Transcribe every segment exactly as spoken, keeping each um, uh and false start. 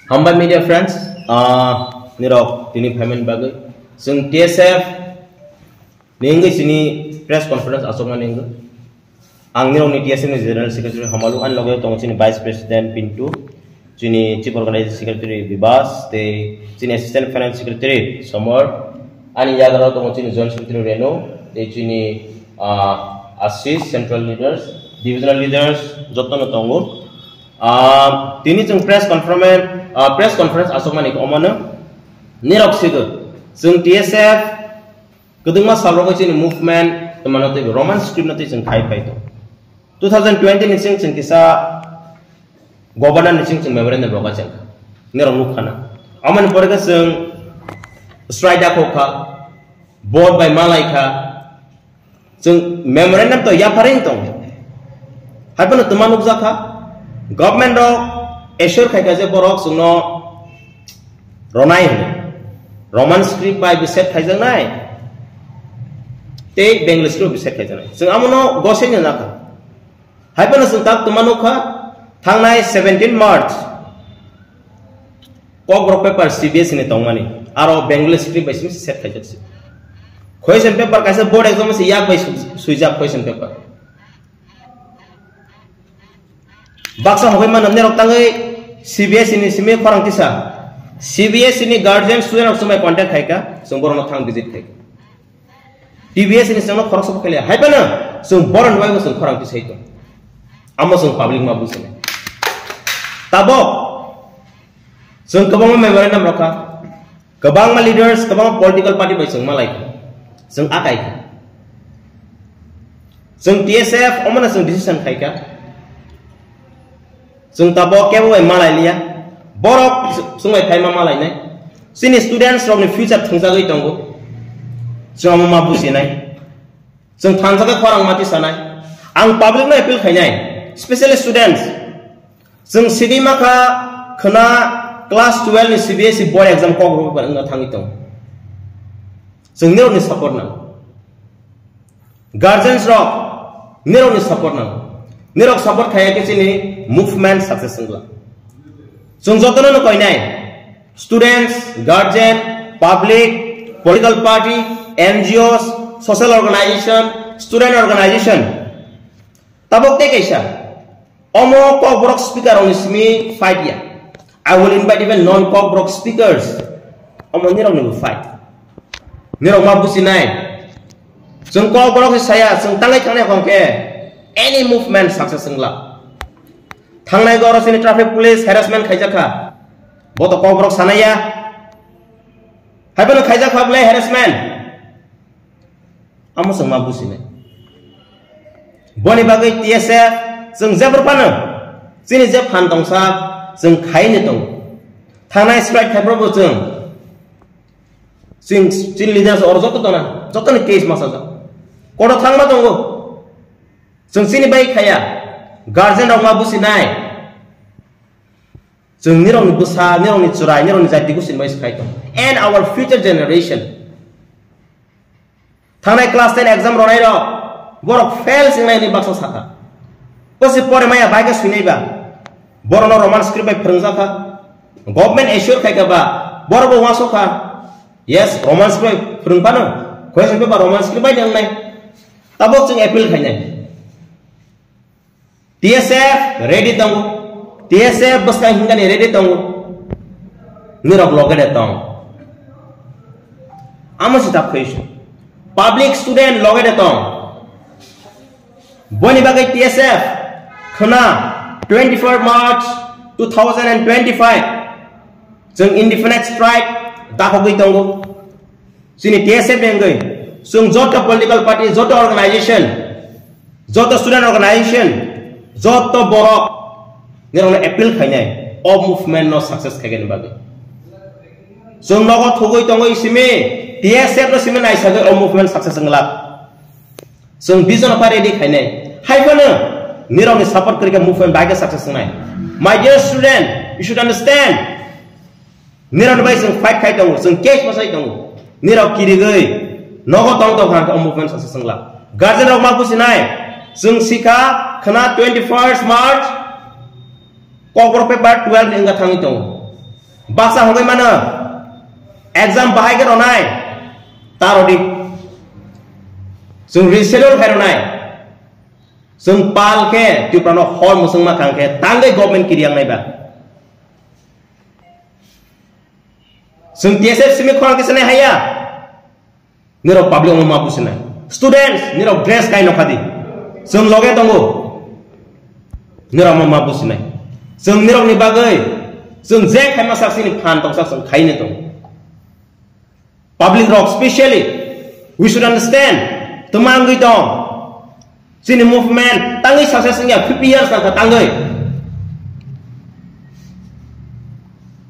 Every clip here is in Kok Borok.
Hambai media friends, ah, nirok tini payment bagwi. Chwng T S F ni wngwi chini press conference achukmani wngwi. Ang nirokni T S F ni General Secretary Hamalu, ani loge tongo chini Vice President Pintu, chini Chief Organizing Secretary Bibas, tei chini Assistant Finance Secretary Somor, ani yagra tongo chini Joint Secretary Renu, tei chini, ah, Ashish, Central Leaders, Divisional Leaders, jotono tongo. Ah, tini chwng press conference, ah, press conference achukmani khe omono nirok sigw. Chwng T S F kwdwngma salrogwi chini movement, tei mano tei Roman script no tei chwng khai pai tong. Two thousand twenty ni sing chwng kisa governor ni sing chwng memorandum rok achang. Nirok nuk khana. Amoni pore khe chwng strike da khokha, vote bai malai kha. Chwng memorandum to yapharing tong. Haiphano twma nukjakha. Government rok assure khaikha je borok chwngno ronai hwnwi. Roman script bai biset khaijaknai. Tei Bengali script biset khaijaknai. Chwng amono gosengno nakha. Haiphano chwng tak twma nukha. Thangnai seventeen March. Kokborok paper C B S E ni tongmani, aro Bengali script bai simi set khaijak se. Question paper kaisa board exam se yak bai su-, suijak question paper. Baksa hogwi mano nerok tangwi C B S E ni simi khorang tisa. C B S E ni guardian student rok sumai contact khaika, chwng borokno thang visit khaika. T B S ni sengno khoroksa bo khailiya. Hai phano chwng boron bai bo chwng khorang tisai tong. Amo chwng public ma bujinai. Tabok chwng kwbangma memorandum rokha. Kwbangma leaders, kwbangma political party bai chwng malai kha. Chwng akai kha. Chwng T S F omono chwng decision khaika. Chwng tabok kebo bai malai liya. Borok chwng bai phaima malai nai. Chini students rokni future thwngjagwi tongo. Chwng omo ma bujinai. Chwng thansa khe khorang mati sanai. Ang public no appeal khainai. Specially students. Chwng sidi makha khwna class twelve ni C B S E board exam kok rw bar wngna thangwi tongo. Chwng nirokni support nang. Guardians rok, nirokni support nang. Nirok support khaiya khe chini movement success wngla. Chwng jotono no koinai, students, guardian, public, political party, N G Os, social organization, student organization. Tabok tei kaisa, omo Kokborok speaker rokni simi fight ya. I will invite even non Kokborok speakers. Omo nirokni bo fight. Nirok ma businai. Chwng Kokborok se saya, chwng tangai thangnai hwnkhe any movement success wngla. Thangnai goro chini traffic police harassment khaijakha. Bo to Kokborok sanaya. Haiphano khaijakha belai harassment. Amo chwng ma businai. Boni bagwi T S F chwng jebr phano chini je phan tongsa chwng khaini tongo. Thangnai strike khaipro bo chwng. Chwng, chini leaders oro joto tona, joto ni case masa jak. Kodo thangma tongo. Chwng chini bai khaya. Guardian rok ma businai. Chwng nirokni bwsa, nirokni chwrai, nirokni jati gusini bai se khai tong. And our future generation. Thangnai class ten exam ronai rok, borok fail singnai ni baksa sakha. Kosi pore maya bai khe swinai ba. Borokno Roman script bai phwrwngjakha. Government assure khaikha ba, borok bo uansukha. Yes, Roman script bai phwrwng phano. Question paper Roman script bai ni wngnai. Tabok chwng appeal khainai. T S F ready tongo. T S F bwskang hingani ready tongo. Nirok loge de tong. Amo se tak khuisu. Public student loge de tong. Boni bagwi T S F khwna twenty-four March two thousand and twenty-five chwng indefinite strike dakhogwi tongo. Chini T S F ni wngwi chwng joto political party, joto organization, joto student organization, joto borok nirokno appeal khainai o movement no success khaigani bagwi. Chwng nogo thugwi tongwi simi T S F no simi naisagwi o movement success wngla. Chwng vision pha ready khainai. Hai phano nirokni support kwrwi khe movement bai khe success wngnai. My dear student, you should understand. Nirok bai chwng fight khai tongo, chwng case bwsai tongo. Nirok kirigwi nogo tong tong kha o movement sasa sengla. Guardian rok ma businai, chwng sikha khna twenty-first March Kokborok paper twelve ni wngkha thangwi tongo. Baksa hogwi mano, exam bahai khe ronai, ta rodi. Chwng reschedule khai ronai. Chwng pal khe Tripura no hor mwswngma kang khe tangwi government kiriang nai ba. Chwng T S F simi khorang kisa nai haya. Nirok public omo ma businai. Students, nirok dress kai nokha di. Chwng loge tongo. Nirok omo ma businai. Chwng nirok ni bagwi, chwng je khaima sak sini phan tong sak chwng khaini tong. Public rok specially, we should understand. Twmangwi tong. Chini movement tangwi success wngya fifty years nangkha tangwi.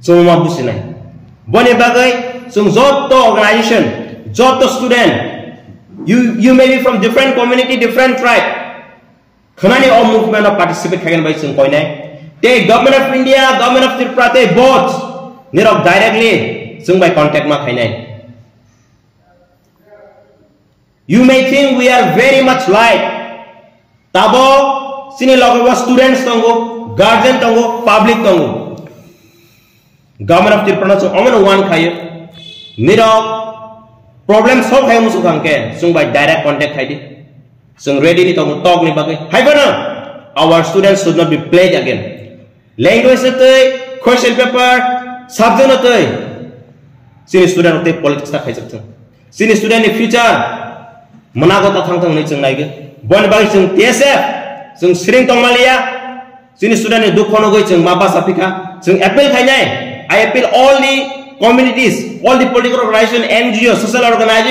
Chwng ma businai. Boni bagwi chwng joto organization, joto student, you, you may be from different community, different tribe. Khwnani o movement o participate khaigani bai chwng koinai. Tei Government of India, Government of Tripura tei both nirok directly chwng bai contact ma khainai. You may think we are very much light. Tabo chini loge bo students tongo, guardian tongo, public tongo. Government of Tripura no chwng omono wan khayo. Nirok problem solve khayo muchung kang khe chwng bai direct contact khai di. Chwng ready ni tongo talk ni bagwi. Hai phano our students should not be played again. Language no twi, question paper, subject no twi. Chini student rok tei politics ta khaijak thung. Chini student ni future mwnago ta thang thang hinwi chwng naigwi. Boni bagwi chwng T S F, chwng siring tongmaliya. Chini student ni dukho nugwi chwng ma basa phikha. Chwng appeal khainai. I appeal all the communities, all the political organization, N G O, social organization.